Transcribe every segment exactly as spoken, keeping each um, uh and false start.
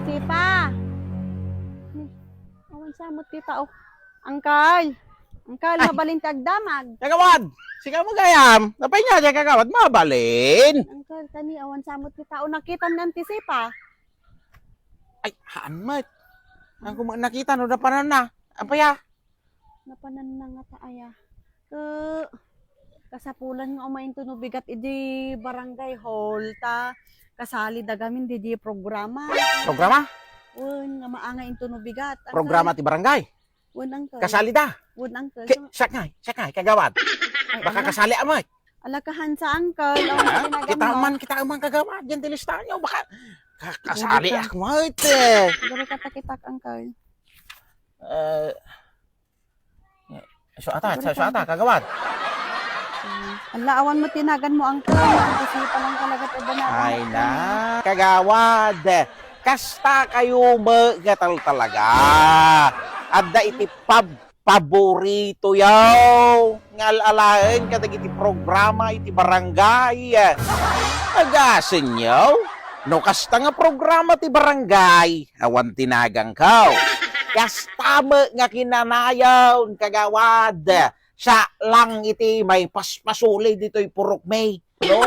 Sipa. Awan sa met ti tao. Angkal. Angkal, ay, mabalin ti agdamag. Kagawad! Sika mo gayam. Napay nga diay kagawad. Mabalin. Angkal, tani, awan sa met ti tao. Nakitam ni Auntie Sipa. Ay, haan met. Ang kuma-, nakita no, napanan na. Apay a? Napanan na ngata aya. Ke, kasapulan nga umayen ti no bigat idi barangay hall ta kasali da gamin diay programa. Programa? Wen, nga maangay inton no bigat. Angkal. Programa ti barangay? Wen, angkal. Kasali da? Wen, angkal. Ke-, siak ngay, siak ngay, kagawad. Ay, baka ala, kasali a met. Ala, kahansa, angkal. Awan, ah, tinagan kita mo man, kita man, kagawad. Diay ti listaanyo. Baka ka-, kasali a met, eh. Siguro katakitak, angkal. Eh, Isu ata, isu ata, kagawad. Hmm. Ala, awan met tinagan mo, angkal. Kasi pa lang talaga ti banatan. Ay na, kagawad. Kasta kayo met nga tal-, talaga. Adda iti pab-, paborito yaw. Nga al-alaen kadagiti programa iti barangay. Agasen yaw. No kasta nga programa ti barangay, awan tinaganko. Kasta met nga kinanayon, kagawad. Siak lang iti maipaspasuli ditoy purokmi. No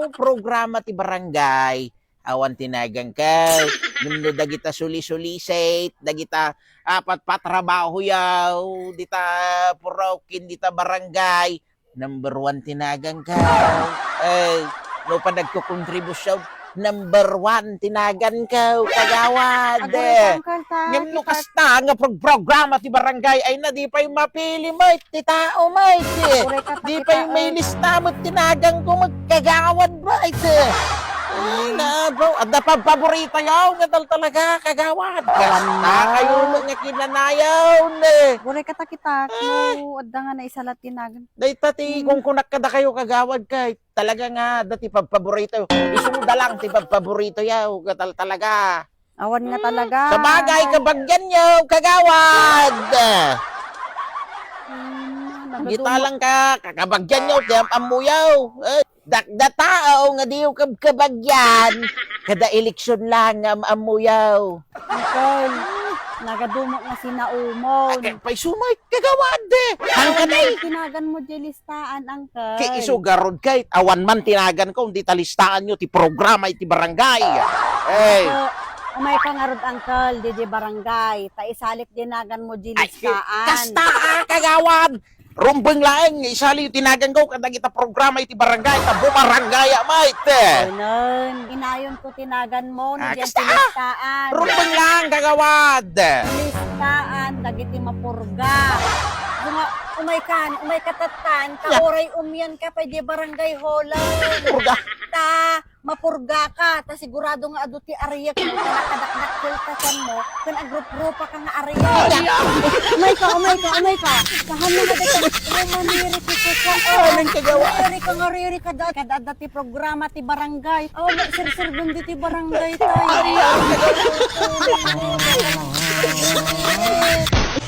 programa ti barangay, awan tinaganko. Ngem no dagita sulisulisit, dagita, ah, patpatrabaho yaw, dita purok ken dita barangay, number one tinaganko. Eh, no panagkukontribusyun, number one tinaganko, kagawad. Aguray, angkal, ta, ngem no kita kasta nga prog-, programa ti barangay, ay na, di pay mapili met ti tao met. Aguray, ta, di pay kita, eh, mailista met tinaganko met, kagawad met. Ay, na, bro, adda pabpaborito yaw, nga tal-, talaga, kagawad. Awan. Kasta kayo met nga kinanayon, eh. Aguray, katakitak, no, adda nga naisala tinagan. Dayta ti, hmm, kunkunak kadakayo, kagawad, kay talaga nga adda ti pabpaborito. Isuda lang ti pabpaborito yaw, nga tal-, talaga. Awan nga talaga. Sabagay, kabagianyo, kagawad. Hmm, kita lang ka, kakabagianyo, ti am-ammoyo. Eh, dakdataw nga diyo kab-, kabagian. Kada eleksyon lang nga am-ammoyo. Angkal, nagadumok nga sinaumon. Ay, pay sumay, kagawad, eh. Angkal, eh. Tinagan mo diay listaan, angkal. Kay isu garud kay awan man tinaganko, dita listaanyo ti programa iti barangay. Eh. So, umayka ngarud, angkal, diay barangay. Ta isalik diay naganmo diay listaan. Ay, kasta, ah, kagawad. Rumbeng laeng, isaliyo ti naganko kadagita programa iti barangay, ta bumarangay a met. Wen, inayonko ti naganmo, ah, diay ti listaan. Rumbeng laeng, kagawad. Listaan dagiti mapurga. Nga, umaykan, umayka tattan, ta uray umianka pay diay barangay hall. Purga. Ta, mapurgaka, ta sigurado nga adu ti ariekmo, ta nakadakdakkel ta sianmo, ken agrupgrupaka nga ariek. Umayka, umayka, umayka. Kahan na nga dito. Umayka, umayka, umayka. Anong kagawa? Umayka, umayka, umayka. Kada, kada ti programa ti barangay. Oh, sirsirben diti barangay tayo. Ay, ay, ay.